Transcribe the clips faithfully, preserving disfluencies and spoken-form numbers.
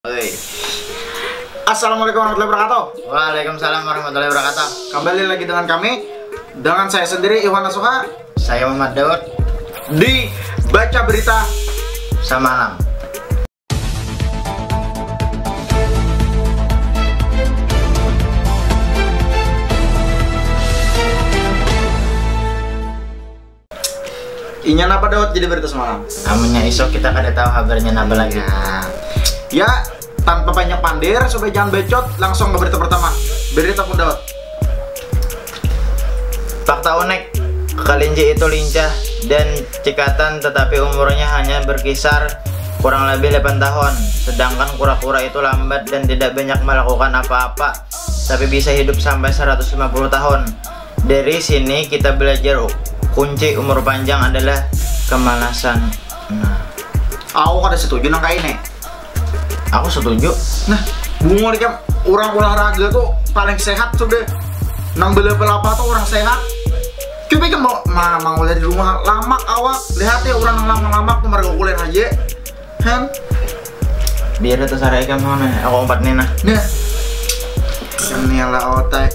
Oi. Assalamualaikum warahmatullahi wabarakatuh. Waalaikumsalam warahmatullahi wabarakatuh. Kembali lagi dengan kami, dengan saya sendiri, Iwan Nasuha. Saya Muhammad Daud. Di Baca Berita Samalam. Inya napa, Daud, jadi berita semalam? Amunnya isuk kita kada tahu habarnya napa lagi. Ya, ya, tanpa banyak pandir, supaya jangan bacot, langsung ke berita pertama. Berita pun, Daud. Fakta unik, kelinci itu lincah dan cikatan, tetapi umurnya hanya berkisar kurang lebih delapan tahun. Sedangkan kura-kura itu lambat dan tidak banyak melakukan apa-apa, tapi bisa hidup sampai seratus lima puluh tahun. Dari sini kita belajar kunci umur panjang adalah kemalasan. Nah, aku kada setuju nang kayak ini. Aku setuju. Nah, bungul, ikam, orang olahraga tuh paling sehat sudah. Nang bela pelapa tuh orang sehat. Coba ikam mau ma mau di rumah, lamak awak. Lihat ya, orang nang lamak-lamak tuh mereka kulit aja. Han. Biar itu sarai ikam sana, aku empat nih nah. Nah. Ini lah otai.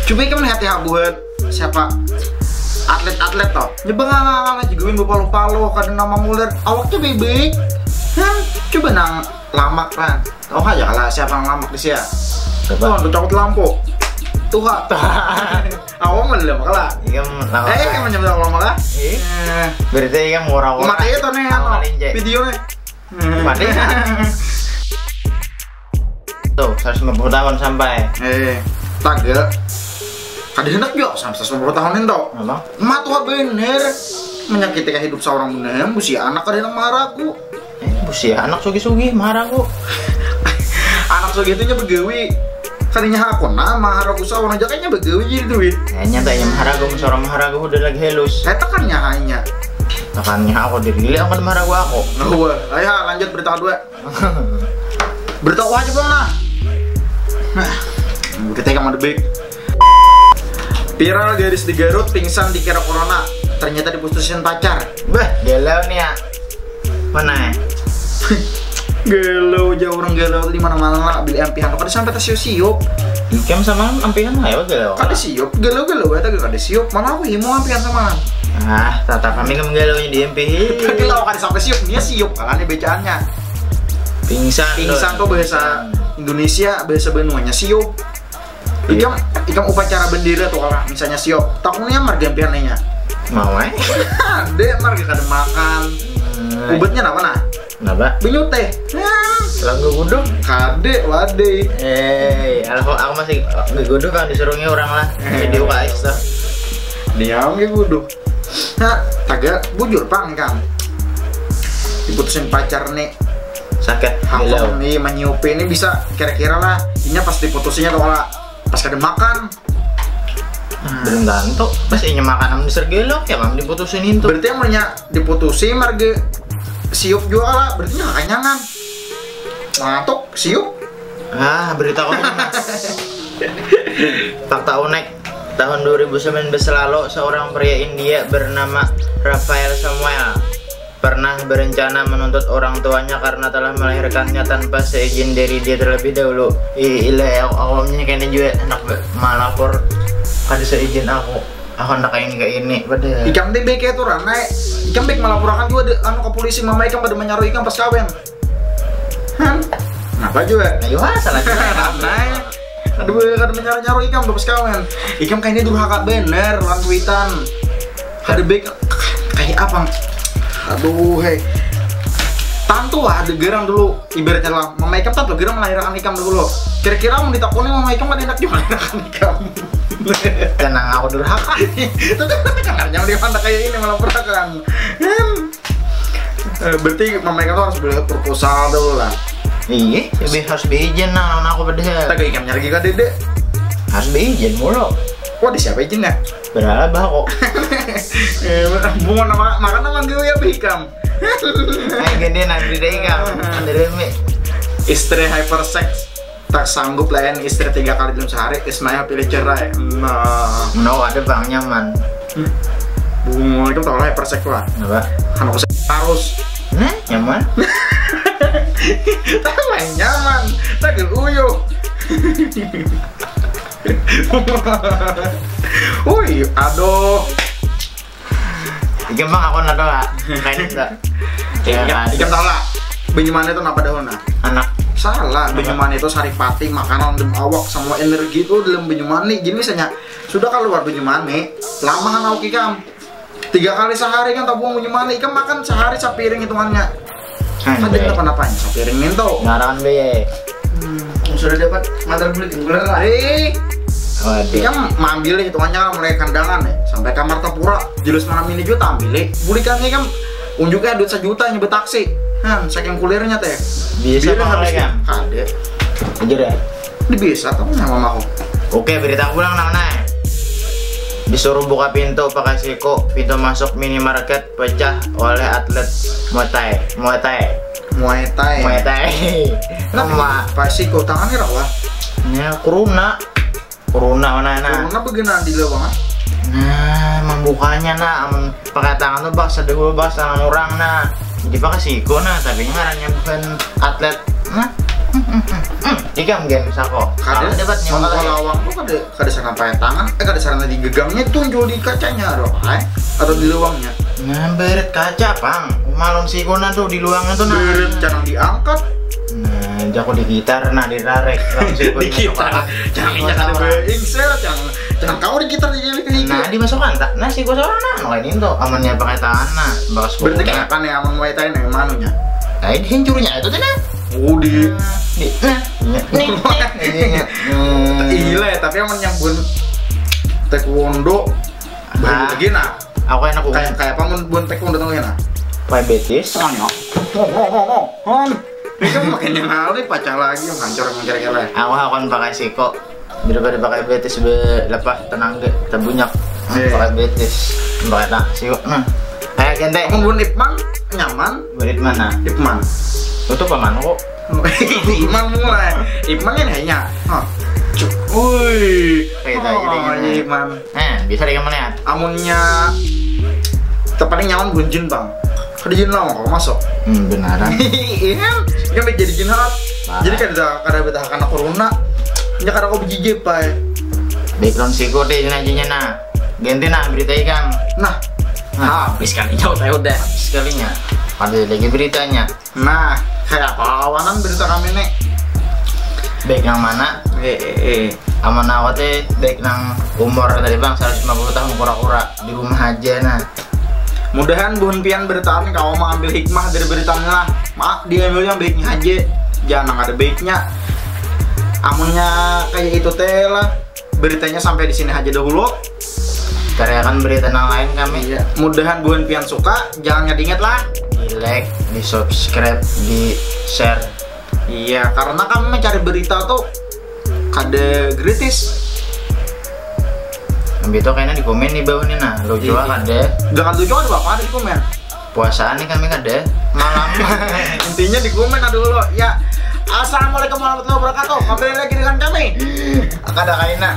Coba ikam lihat ya buat siapa, atlet-atlet toh. Nyebengang juga, win, bepalo-palo, kada nama muler. Awaknya bebek. Han, coba nang lamak lah. Tahu aja lah siapa yang lamak di sia. Coba. Tuh, tuh cokot lampu. Tuha. Awak mah lamak lah. Iya, lamak. Eh, kan menyebut lamak lah. Iya. Eh. Berarti yang murah-murah. Mati itu nih, anu, video nih. Mati. Tuh, seratus lima puluh tahun sampai. Eh, taga. Kada hendak juga sampai seratus lima puluh tahun itu. Apa? Mah tua bener. Menyakiti hidup seorang bener, busia anak kada hendak maharagu. Eh, busia anak sugi-sugi maharagu. Anak sugi itu nya begawi. Kadinya aku nah maharagu seorang jakanya begawi jadi duit. Eh, nyatanya maharagu, seorang maharagu udah lagi halus. Saya tekan nya hanya. Tekannya aku diri, aku maharagu aku. Wah, ayo lanjut berita kedua. Berita apa aja, Bang, nah? Nah, kita yang ada big. Viral gadis di Garut pingsan dikira corona, ternyata diputusin pacar. Bah, galau nih ya. Mana ya? Galau aja orang galau di mana-mana lah, beli ampihan kada sampai tersiup-siup. Ikam sama ampihan mah ya galau. Kada siup, galau-galau ya, tapi kada siup. Mana aku himo ampihan sama. Ah, tata kami kan galau di ampihan. Galau kada sampai siup, dia siup, kan ini bacaannya. Pingsan. Pingsan tuh bahasa Indonesia, bahasa benuanya siup. Ikam, ikam upacara bendera tuh kalau misalnya siop, takutnya marga piananya. Mau eh? Dek marga kada makan. Hmm. Ubatnya apa nah? Kenapa? Benyut teh. Langga guduh. Kade wade. Eh, aku, aku masih guduh kan disuruhnya orang lah. Jadi U K S tuh. Diam ke guduh. Nah, taga bujur pang kan. Diputusin pacar nih. Sakit. Hakun nih menyiupi ini bisa kira-kira lah. Inya pas diputusinnya tuh lah. Pas kada makan. Nah. Belum tentu. Pas inya makan am disergelok ya mam diputusin itu. Berarti yang punya diputusin marga siup juga lah. Berarti nggak kanyangan. Ngantuk siup. Ah, berita kau. Fakta unik. Tahun dua ribu sembilan belas lalu, seorang pria India bernama Rafael Samuel pernah berencana menuntut orang tuanya karena telah melahirkannya tanpa seizin dari dia terlebih dahulu. Ih, ile, awalnya kena juga hendak malapor kada seizin aku. Aku hendak kayak ini kayak ini. Padahal ikam teh baik ya tuh ranai. Ikam baik melaporakan juga ada anu ke polisi, mama ikam pada menyaru ikam pas kawin. Han? Kenapa juga? Ayo salah juga. Ranai. Aduh, kada menyaru-nyaru ikam tuh pas kawin. Ikam kayaknya durhaka bener lawan kuitan. Kada baik kayak apa? Aduh, hei. Tantu lah ada gerang dulu, ibaratnya lah mama ikam tantu gerang melahirkan ikam dulu. Kira-kira mau ditakoni mama ikam kada enak juga melahirkan ikam. Tenang, aku durhaka. Itu kan kamarnya di mana kayak ini malah perakan. Eh, berarti mama ikam tuh harus beli proposal dulu lah. Iya, lebih harus beizin nah lawan aku padahal. Taga ikam nyari ka dede. Harus beizin mulu. Wah, di siapa izinnya? Berapa bah kok? Eh, bunga nama makan nama gue ya ikam. Ayo gini nanti deh ikam. Ada demi. Istri hypersex tak sanggup layan istri tiga kali dalam sehari, Ismail pilih cerai. Nah. No, ada bang nyaman. Bunga itu tau lah hypersex lah. Apa? Kan aku harus. Nah, nyaman. Tapi main nyaman. Uyuh. Ui, aduh. Iki mah aku nado lah. Kayak itu. Ya, Ya, ikan tahu lah. Banyu manih itu napa dahulu nah? Anak. Salah, banyu manih itu saripati, makanan dalam awak, semua energi itu dalam banyu manih. Gini misalnya, sudah keluar banyu manih, lama hanau ikam. Tiga kali sehari kan tabuang banyu manih, ikam makan sehari sapiring hitungannya. Ada Anjay. Kenapa-napa sapiring ninto. Ngarangan be. Hmm, sudah dapat mantar beli genggulan lah. Eh, Waduh. ikam maambil hitungannya mulai kandangan ya, sampai kamar tapura. Jelas mana ini juga taambil. Bulikan ikam unjuknya duit sajuta nyebut taksi. Han, saking kulirnya teh. Bisa Biar apa habis lagi, Kang? Kada. Jujur ya. Ini bisa tahu nyawa aku. Oke, berita pulang nang naik. Disuruh buka pintu pakai siku, pintu masuk minimarket pecah oleh atlet Muay Thai. Muay Thai. Muay Thai. Muay Thai. Nah, Sama pas siku tangannya rawa. Nya corona. Corona mana nah. Corona begenaan di lawangan. Nah, membukanya nah, amun pakai tangan tuh bak sedih bak tangan orang nah. Jadi pakai siku nah, tapi ngarannya bukan atlet. Nah. Ikam gen sako. Kada Kalau dapat mau nyamuk lawang tuh kada kada sarana pakai tangan, eh kada sarana di gegangnya tunjul di kacanya ada apa eh? Atau di lawangnya. Nah, beret kaca pang. Malon siku nah tuh di luangnya tuh nah. Beret jangan diangkat. Nah, jago di gitar nah dirarik. Lawan siku Di nah, gitar. kepala. Jangan jangan ada insel, jangan jangan kau di gitar di kayak gitu. Nah, dimasukkan tak? Nah, siku seorang nah, nggak ini tuh amannya pakai tangan nah, bakas Berarti kukunya. Kayak apa nih amun Muay Thai nih manunya? Nah, ini hancurnya itu tuh nah. Oh di Di, nah, nih, nih, nih, nih, nih. Hmm. Iya, tapi amun nyambun taekwondo Ah. lagi nah. Aku enak Kayak kayak apa mun bun taekwondo tuh nah? Pakai betis. Soalnya. Oh, oh, oh, oh. Hon. Ini kan makin yang ngalih pacah lagi hancur hancur kira. Aku akan pakai siko daripada pakai betis be lepas tenaga terbunyak. Iya. Pakai betis, pakai taksi kok. Nah, kayak gente. Amun bun Ipman nyaman. Berit mana? Ipman. Tutup paman kok. Ipman mulai. Ipman kan hanya. Hah. Cuk. Wih. Kayak tadi Oh, gini. Ipman. Eh, bisa deh melihat. Amunnya terpaling nyaman bun jin bang. Kada jin lah mau masuk. Hmm, benaran. Iya kan? Kan jadi jin harat. Nah. Jadi kada kada betah karena corona. Nya kada kau bejijip pai. Background siko deh ini aja nah. Ganti nah berita ikam. Nah, Nah, habis kalinya udah udah habis kalinya. Ada lagi beritanya. nah kayak apa lawanan berita kami nih? Baik yang mana? Eh, eh, eh. Aman awak teh baik nang umur tadi bang seratus lima puluh tahun kura-kura di rumah aja nah. Mudahan buhan pian bertahan kau mengambil hikmah dari berita ini lah. Maaf diambil yang baiknya aja. Jangan ada baiknya. Amunnya kayak itu teh lah. Beritanya sampai di sini aja dahulu. Karyakan berita nang lain kami. Iya. Mudahan buhan pian suka. Jangan ingat lah. Di like, di subscribe, di share. Iya, karena kami mencari berita tuh kada gratis. Lebih itu kayaknya di komen di bawah nih nah. Lucu Iya. Ada. Jangan lucu ada apa ada di komen. Puasaan nih kami kada. Malam. Intinya di komen ada dulu. Ya. Assalamualaikum warahmatullahi wabarakatuh. Kembali lagi dengan kami. Kada kaina.